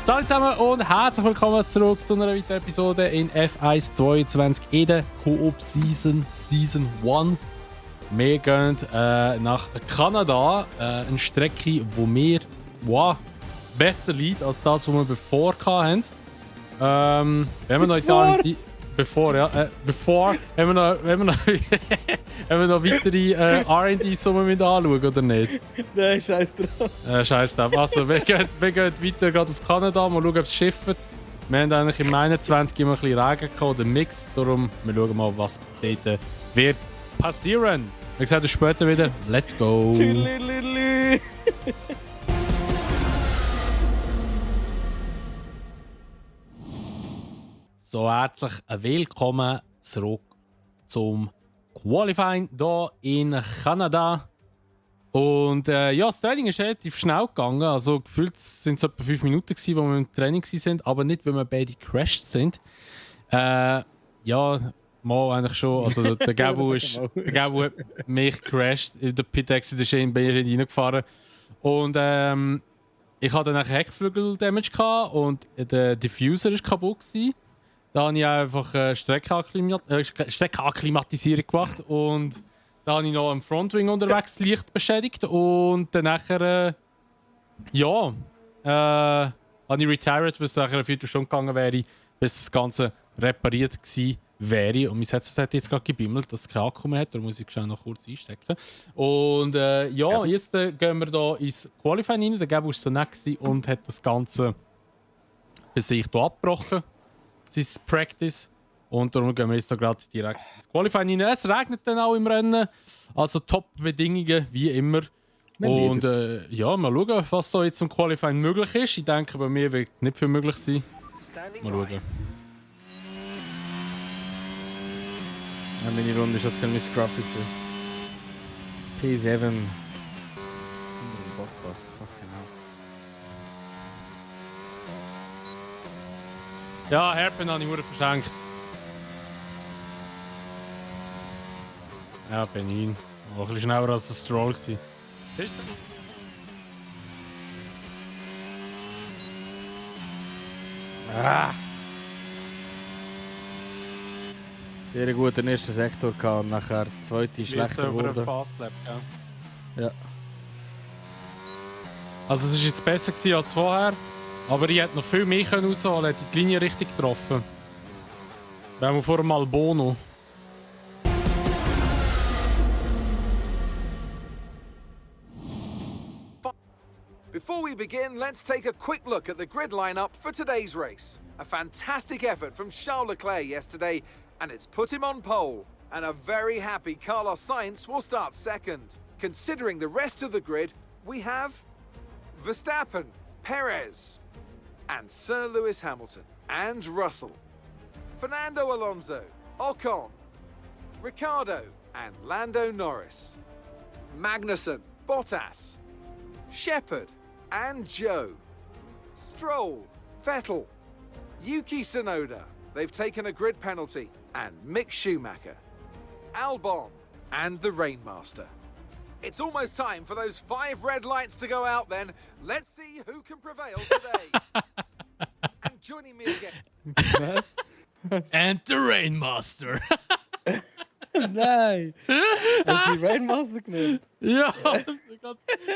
Hallo zusammen und herzlich willkommen zurück zu einer weiteren Episode in F1 22 in der Coop Season 1. Wir gehen nach Kanada, eine Strecke, wo mir besser liegt als das, was wir bevor hatten. Wenn wir noch wenn wir noch weitere R&Ds anschauen oder nicht? Nein, scheiß drauf. Scheiß drauf. Also, wir gehen weiter gerade auf Kanada, mal schauen, ob es schifft. Wir haben eigentlich im 21 immer ein bisschen Regen gehabt, oder Mix. Darum, wir schauen mal, was dort wird passieren. Wie gesagt, später wieder. Let's go! So, herzlich willkommen zurück zum Qualifying hier in Kanada. Und das Training ist relativ schnell gegangen. Also gefühlt sind es etwa 5 Minuten gewesen, wo wir im Training waren, aber nicht, weil wir beide gecrashed sind. Mal eigentlich schon. Also der Gabu hat mich gecrashed. Der Pit-Exit ist in mir reingefahren. Und ich hatte dann Heckflügel-Damage gehabt und der Diffuser war kaputt gewesen. Da habe ich einfach Streckenakklimatisierung gemacht und da habe ich noch am Frontwing unterwegs leicht beschädigt und dann nachher habe ich retired, weil es nachher eine Viertelstunde gegangen wäre, bis das Ganze repariert gewesen wäre. Und mein Headset hat jetzt gerade gebimmelt, dass es keinen Akku mehr hat, da muss ich schnell noch kurz einstecken. Und jetzt gehen wir hier ins Qualifying rein. Der Gabu war so nett und hat das Ganze bei sich hier abgebrochen. Sein Practice. Und darum gehen wir jetzt gerade direkt ins Qualifying rein. Es regnet dann auch im Rennen. Also Top-Bedingungen, wie immer. Und mal schauen, was so jetzt im Qualifying möglich ist. Ich denke, bei mir wird nicht viel möglich sein. Mal schauen. Ja, meine Runde ist schon ziemlich scruffy. P7. Bottas, fucking hell. Ja, Hairpin habe ich nur verschenkt. Ja, Benin. Auch ein bisschen schneller als der Stroll gewesen. Ist Sehr gut den ersten Sektor gehabt und nachher der zweite schlechter geworden. Fastlap, ja. Ja. Also es war jetzt besser gewesen als vorher, aber ich hätte noch viel mehr rausholen, hätte die Linie richtig getroffen. Wenn wir vor mal Bono. Before we begin, let's take a quick look at the grid lineup for today's race. A fantastic effort from Charles Leclerc yesterday, and it's put him on pole. And a very happy Carlos Sainz will start second. Considering the rest of the grid, we have Verstappen, Perez, and Sir Lewis Hamilton, and Russell, Fernando Alonso, Ocon, Ricciardo, and Lando Norris, Magnussen, Bottas, Shepard, and Joe, Stroll, Vettel, Yuki Tsunoda, they've taken a grid penalty, and Mick Schumacher, Albon, and the Rainmaster. It's almost time for those 5 red lights to go out then. Let's see who can prevail today. And joining me again. Was? And the Rainmaster. Nein! Hast du die Rainmaster genannt? Ja,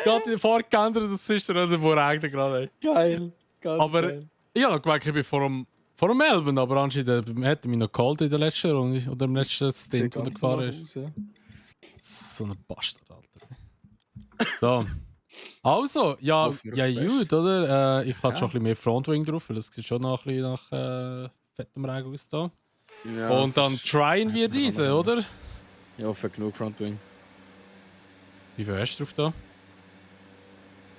gerade vorgeändert, das ist der regnet gerade. Geil. Ganz Aber geil. ich habe gemerkt, ich bin vor dem Melbourne, aber anscheinend hat er mich noch geholt in der letzten Runde oder im letzten Stint, wo er gefahren ist. Ja. So ein Bastard, Alter. So. Also, gut, oder? Ich hatte schon ein bisschen mehr Frontwing drauf, weil es sieht schon noch ein bisschen nach fettem Regen aus da. Ja, und dann tryen wir diese, oder? Ja, für genug Frontwing. Wie viel hast du drauf da?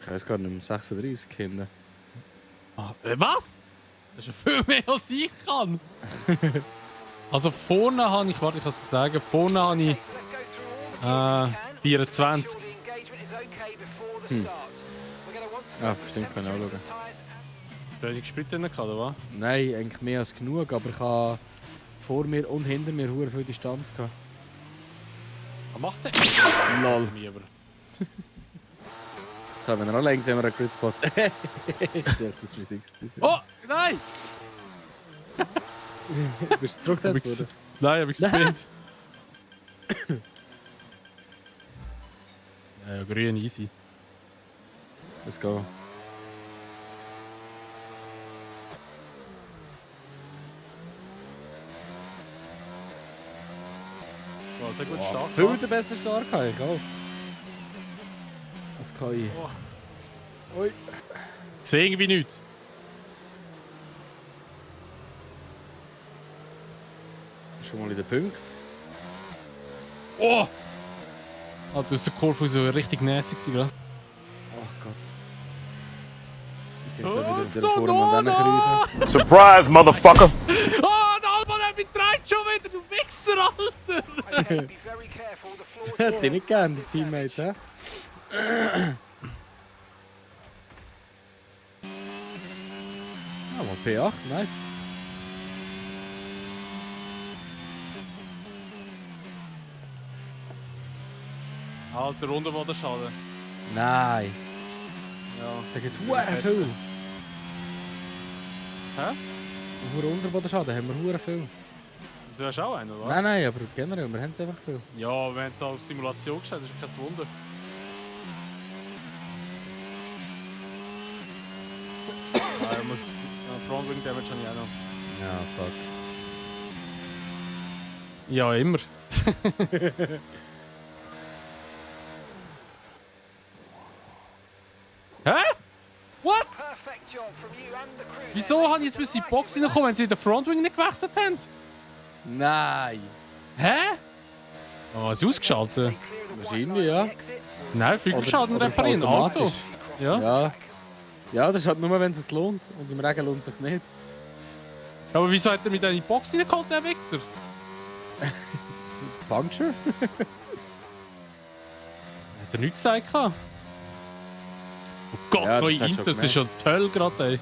Ich weiß gar nicht mehr, 36 Kinder. Was? Das ist ja viel mehr als ich kann. Also vorne habe ich, warte, ich kann es sagen, vorne habe ich 24. Stimmt, kann ich auch schauen. Hast du gespielt oder was? Nein, eigentlich mehr als genug, aber ich habe vor mir und hinter mir hure viel Distanz gehabt. Was macht der? Lol. haben, wenn er noch langsamer einen Gridspot. Ich sehe das für nichts. Oh, nein! Bist du zurückgesetzt worden? Nein, hab ich gespinnt. Ja, grün, easy. Let's go. Oh, sehr gut Wow, Start. viel der beste Start kann ich auch. Das kann ich. Oh. Ui. Ich sehe irgendwie nichts. Schon mal in den Punkt. Oh! Alter, das ist eine Kurve so richtig nasty gewesen, gell? Oh Gott. Die sind Oh, da wieder in der so Form an diesen Kriechen. Surprise, motherfucker! Oh, der Albon hat mich gedreht schon wieder, du Wichser, Alter! Okay, be very careful. The floor's Hätte ich nicht gern, die Teammate, hä? Ah, mal P8, nice. Alter, Unterbodenschaden. Nein. Ja. Da gibt es viel. Hä? Hure Unterbodenschaden haben wir hure viel. Du hast auch einen, oder? Nein, nein, aber generell, wir haben es einfach viel. Ja, wir haben es auf Simulation gestellt, das ist kein Wunder. Ja, ich muss Frontwing Damage habe ich auch noch. Ja, fuck. Ja, immer. Hä? What? perfect job from you and the crew. Wieso habe ich jetzt bis in die Box reingekommen, wenn sie den Frontwing nicht gewechselt haben? Nein. Hä? Oh, ist ausgeschaltet? Wahrscheinlich, ja. Nein, Flügelschaden Oder reparieren, Auto. automatisch. Ja. Ja. Ja, das ist halt nur, wenn es sich lohnt. Und im Regen lohnt es sich nicht. Aber wieso hat er mit in die Box reingeholt, der Wichser? Puncture? Hat er nichts gesagt? Oh Gott, Ja, das neue hat schon Inter, das ist schon die Hölle gerade, ey.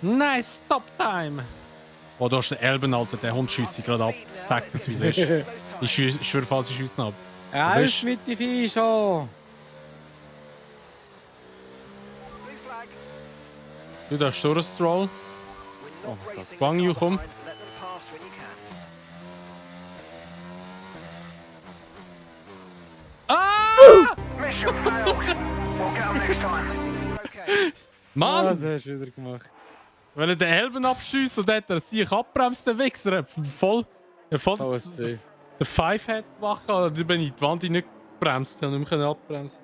Nice Stop Time! Oh, da ist der Elben, Alter, der Hund schiesst sich gerade ab. Sag das, wie es ist. Ich schwöre, falls ich schiessen ab. Ja, Du ist bist- mit die Vieh schon. Blue flag. Du darfst durchstrollen. We're not Oh, racing Wang the Yu, car komm. behind. Let them pass when you can. Ah! Mission failed. We'll get them next time. Okay. Mann! Was hast du wieder gemacht? Weil er den Elben abschießt und hat er sich abbremst, der Wichser. Er hat voll das, VSC. der Five-Head gemacht. Da bin ich die Wand nicht gebremst. Ich konnte nicht mehr abbremsen.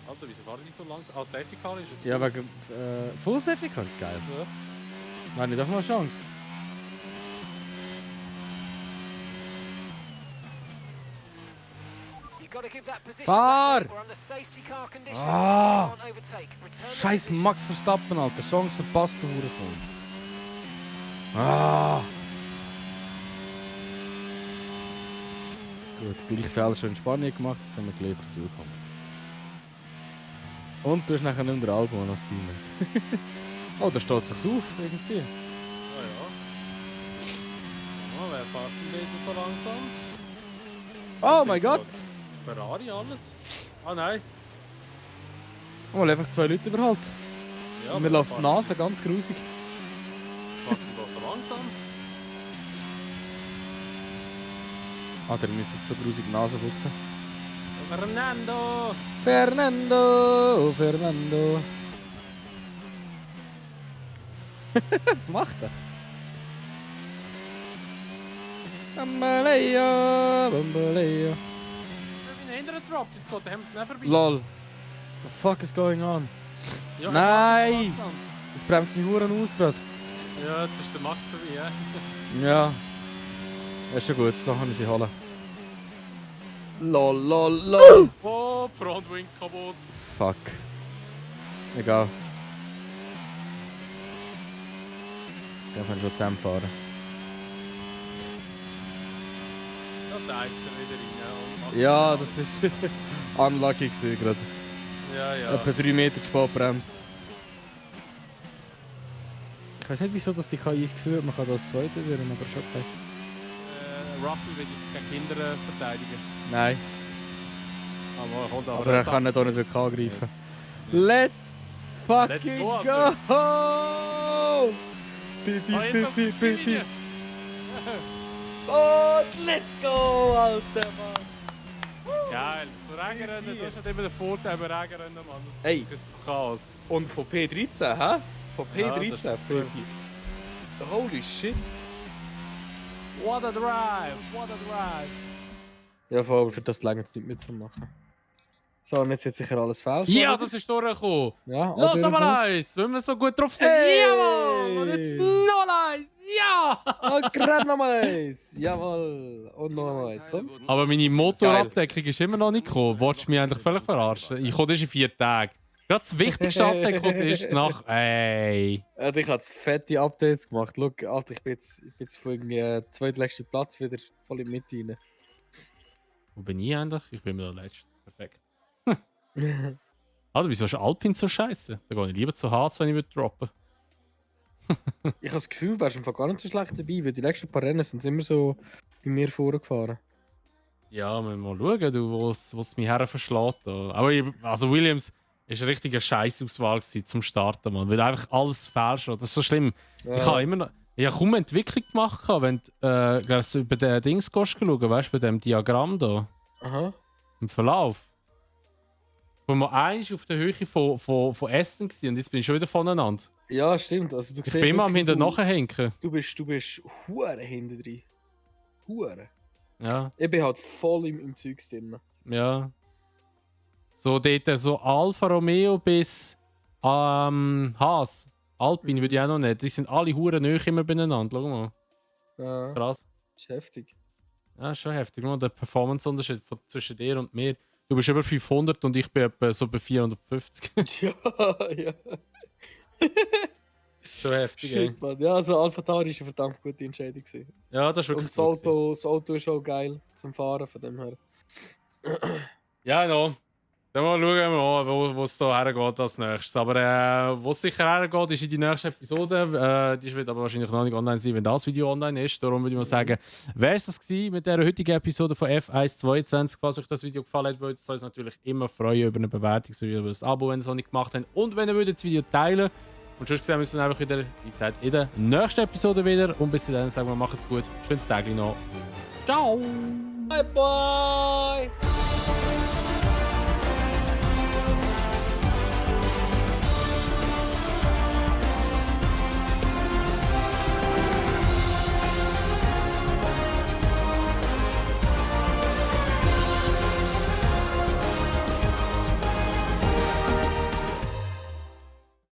Alter, wieso fahren die so langsam? Ah, Safety Car ist jetzt. Ja, wegen Full Safety Car. Geil. Ja. Habe ich doch mal eine Chance. You gotta give that position Fahr! back. We're under safety car conditions. Ah! Can't overtake. Return the Scheiß position. Max Verstappen, Alter. Chance verpasst, du Hurensohn. Ah! Gut, gleich Fehler schon in Spanien gemacht, jetzt haben wir gelernt für die Zukunft. Und du hast nachher nicht mehr den Album als Teammate. Oh, da steht sich's auf, irgendwie. Ah ja. Oh, wer fährt denn wieder so langsam? Oh mein Gott! Ferrari alles? Ah nein. Mal einfach 2 Leute überholt. Ja, Mir läuft die Nase ganz grusig. Fährt so langsam? Ah, der müsste jetzt so grusig die Nase putzen. Fernando! Fernando, Fernando. Was macht er? Bambalea, Bambalea. Ich bin hinterher gedroppt, jetzt geht der Hemd nicht vorbei. Lol. The fuck is going on? Ja, Nein. er fährt so langsam. Das bremst mich Huren aus gerade. Ja, jetzt ist der Max vorbei, ja. Ja. Das ist schon gut, so kann ich sie holen. Lol, lol, lol. Oh, Frontwing kaputt. Fuck. Egal. Dann können wir schon zusammenfahren. Da teilt er wieder rein. Und Ja, das ist unlucky gewesen gerade. Ja, ja. Etwa 3 Meter zu spät bremst. Ich weiß nicht, wieso dass die KI das Gefühl hat, man kann das zweite werden, aber schon okay. Russell wird jetzt gegen Kinder verteidigen. Nein. Aber er kann ihn hier nicht wirklich angreifen. Let's fucking go, go! Piffi, Piffi. Und let's go, Alter, Mann! Geil, so Regenrennen, das ist halt immer der Vorteil bei Regenrennen, Mann. Das Ey. ist Chaos. Und von P13, hä? Von Ja, P13 das auf P4. Holy shit. What a drive, what a drive. Ja, vor allem für das länger es nicht mitzumachen. So, und jetzt wird sicher alles falsch. Ja, das ist durchgekommen. Ja, Los, aber eins, wenn wir so gut drauf sind. Hey. Jawohl, und jetzt noch eins. Ja! Und gerade nochmal eins. Jawohl. Und noch eins, komm. Aber meine Motorabdeckung ist immer noch nicht gekommen. Wolltest du mich eigentlich völlig verarschen? Ich komme erst in 4 Tagen. Gerade das wichtigste Update kommt erst nach... Ey. Ich habe fette Updates gemacht. Schau, Alter, ich bin jetzt von irgendwie zweitletzten Platz wieder voll in die Mitte rein. Wo bin ich eigentlich? Ich bin mir der Letzte. Perfekt. Alter, wieso ist Alpine so scheiße? Da gehe ich lieber zu Haas, wenn ich droppen Ich habe das Gefühl, du wärst einfach gar nicht so schlecht dabei, weil die letzten paar Rennen sind immer so bei mir vorgefahren. Ja, wir mal schauen, wo es mich her verschlägt. Da. Aber also Williams war eine richtige Scheißauswahl zum Starten, man. Weil einfach alles falsch war. Das ist so schlimm. Ja. Ich habe immer noch... Ich habe kaum Entwicklung gemacht, wenn du über den Dings schauen, weißt du, bei dem Diagramm da. Aha. Im Verlauf. Wo man eins auf der Höhe von Aston war und jetzt bin ich schon wieder voneinander. Ja, stimmt. Also, du Ich bin immer am hinten nachhängen. Du bist hure hinten drin. Hure. Ja, Ich bin halt voll im Zeugs drin. ja. So dort, so Alfa Romeo bis Haas. Alpine würde ich auch noch nicht. Die sind alle hure nahe immer beieinander. Schau mal. Ja, Krass. das ist heftig. Ja, ist schon heftig. Der Performance-Unterschied zwischen dir und mir. Du bist über 500 und ich bin etwa so bei 450. Ja, ja. Schon heftig, ey. Shit, Mann. Ja, also Alpha Tauri war eine verdammt gute Entscheidung gewesen. Ja, das ist wirklich Und gut das Auto ist auch geil zum Fahren, von dem her. gewesen. Ja, no. Dann schauen wir mal, wo es da hergeht als nächstes. Aber wo es sicher hergeht, ist in die nächste Episode. Die wird aber wahrscheinlich noch nicht online sein, wenn das Video online ist. Darum würde ich mal sagen, wäre es das gewesen mit der heutigen Episode von F122. Falls euch das Video gefallen hat, würde es uns natürlich immer freuen über eine Bewertung, sowie über das Abo, wenn ihr es noch nicht gemacht habt. Und wenn ihr das Video teilen. Und sonst sehen wir uns dann einfach wieder, wie gesagt, in der nächsten Episode wieder. Und bis dahin sagen wir, macht's gut. Schönes Tag noch. Ciao! Bye bye!